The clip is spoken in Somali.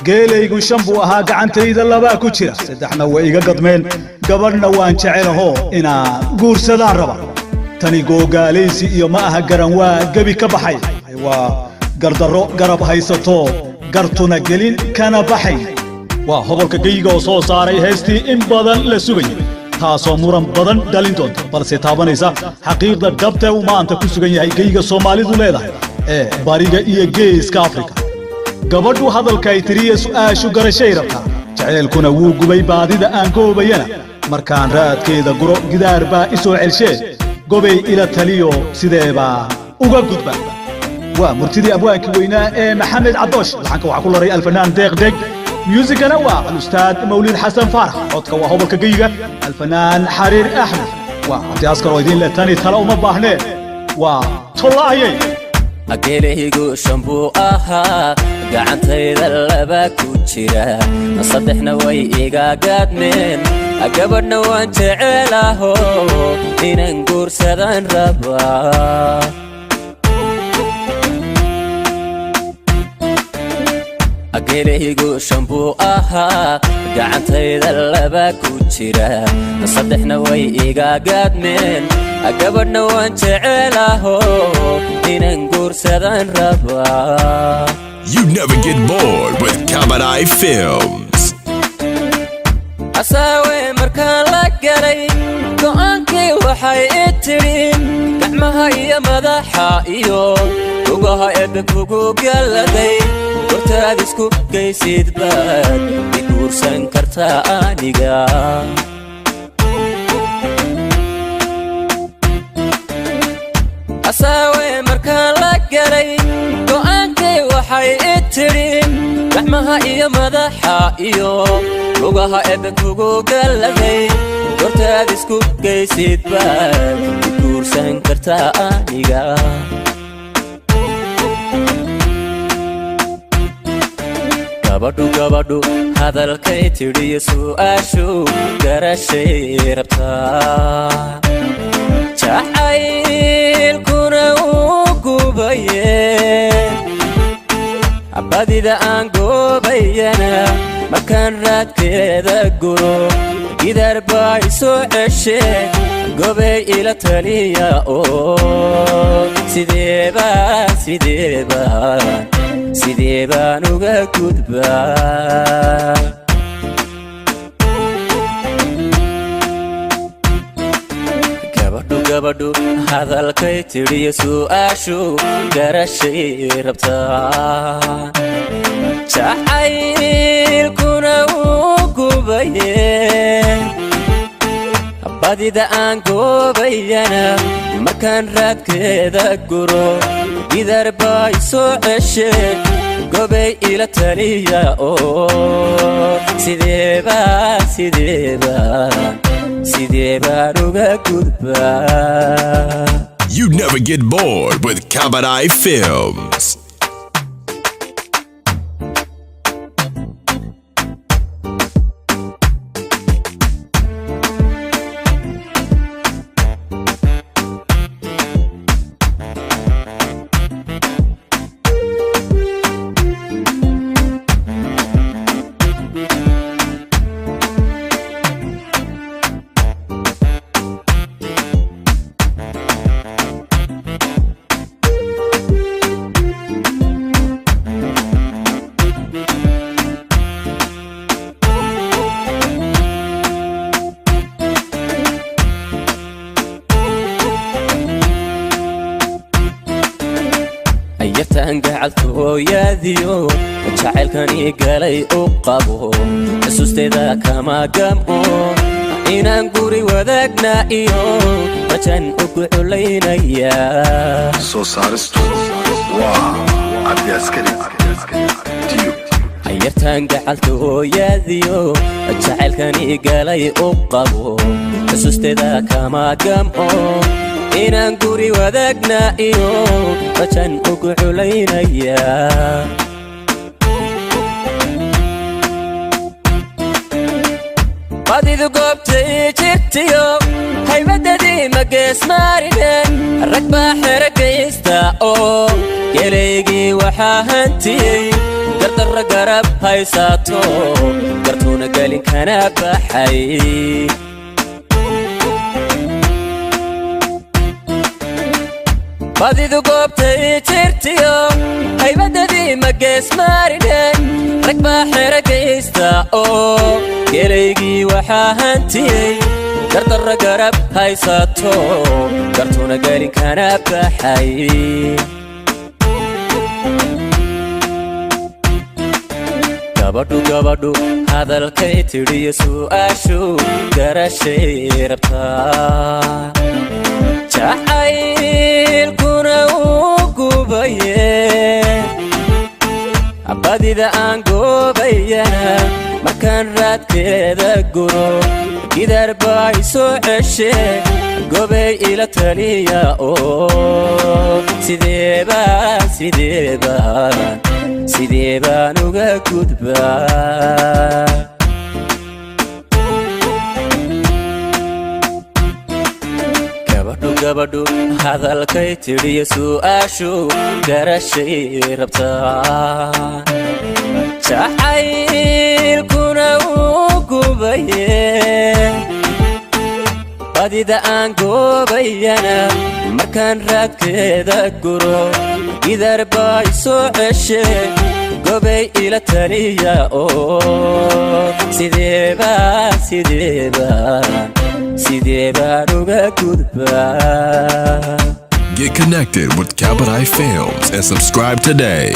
Geelaygu 5 buu ahaa, gacantayda 2 ku jira, 3na way iga gadmeen, gabadhna waan jecelahoo inaan guursadaan raba. Tani googaalaysi iyo ma aha garan waa gebi ka baxay, waa gardarro garab haysato gartuna gelin kana baxay. Waa hobolka Geyiga oo soo saaray heestii in badan la sugayay, taasoo muran badan dhalin doonta, balse taabanaysa xaqiiqda dhabta uu maanta ku sugan yahay geyiga Soomaalidu leedahay ee bariga iyo geeska Afrika. Gabadhu hadalkay tiriya su'aashu garashay rabtaa, jaceylkuna wuu gubay baadida aan goobayana, markaan raadkeeda guro gidaar baa i soo celshee, gobay ila taliyo sidee baa uga gudba. Waa murtidii abwaankii weynaa ee Maxamed Cadoosh. Laxanka waxaa ku laray alfanaan Deeq Deg, myuusigana waa alustaad Mawlid Xasan Faarax, codka waa hobolka Geyiga alfanaan Xariir Axmed. Waa Cabdi Askar oo idiin leh tani tala uma baahnee, waa tollaayay. Geelaygu 5 buu ahaa, gacantayda 2 ku jira, 3na way iga gaadmeen, gabadhna waan jecelaho inaan guursadaan rabaa. Geelaygu 5 buu ahaa, gacantayda 2 ku jira, 3na way iga gaadmeen, gabadhna waan jecelaho inaan guursadaan rabaa. You never get bored with Kabadai Films. Asaawe markaan la galay go'aankii waxay i tidhi, gacmaha iyo madaxa iyo lugaha Eebbe kugu galladay, hortaad isku gaysid baad i guursan kartaa aniga. Asaawe markaan la galay go'aankii waxay i tidhi, gacmaha iyo madaxa iyo lugaha Eebbe kugu galladay, hortaad isku gaysid baad i guursan kartaa aniga. Gabadhu hadalkay tidhiyo su'aashu garashay rabtaa, jacaylkuna uu gubaye, badida aan goobayana markaan raadkeeda guro gidaar baa i soo ceshe, gobay ila taliya oo sideebaan sideebaan sidee baan uga gudbaa. Gabadhu hadalkay tidhiyo su'aashu garashay rabtaa, jacaylkuna uu gubaye, badida aan goobayana markaan raadkeeda guro gidaar baa i soo ceshe, gobay ila taliya oo sideebaan sideebaan sidee baan uga gudbaa. You never get bored with Kabadai Films. Ayartaan gacaltooyaadiyo jacaylkani galay u qabo, xusuusteeda kama gam'o, inaan guri wadaagna iyo rajan ugu culaynaya. Soo saaristu waa Cabdi Askari Tube. Ayartaan gacaltooyaadiyo jacaylkani galay u qabo, xusuusteeda kama gam'o, inaan guri wadaagna iyo rajan ugu culaynaya. Badidu goobtay jirtiyo Haybadadii ma geesmaarine, rag baa xero gaysta oo gelaygii waxaa hantiyey gardarra garab haysato, gartuuna gelin kana baxay. Badidu goobtay jirtiyo haybadadii ma geesmaarine, rag baa xero gaysta oo gelaygii waxaa hantiyey gardarra garab haysato, gartuuna gelin kana baxay. Gabadhu gabadhu hadalkay tidhiyo su'aashu garashay rabtaa, jacaylkuna uu gubaye. Badida aan goobayana markaan raadkeeda guro, gidaar baa i soo ceshe. Gobay ila taliya oo sideebaan sideebaan sidee baan uga gudbaa? Gabadhu gabadhu hadalkay tidhiyo su'aashu garashay rabtaa, jacaylkuna uu gubaye. Badida aan goobayana markaan raadkeeda guro, gidaar baa i soo ceshe. Gobay ila taliya oo sideebaan sideebaan sidee baan uga gudbaa? Get connected with Kabadai Films and subscribe today.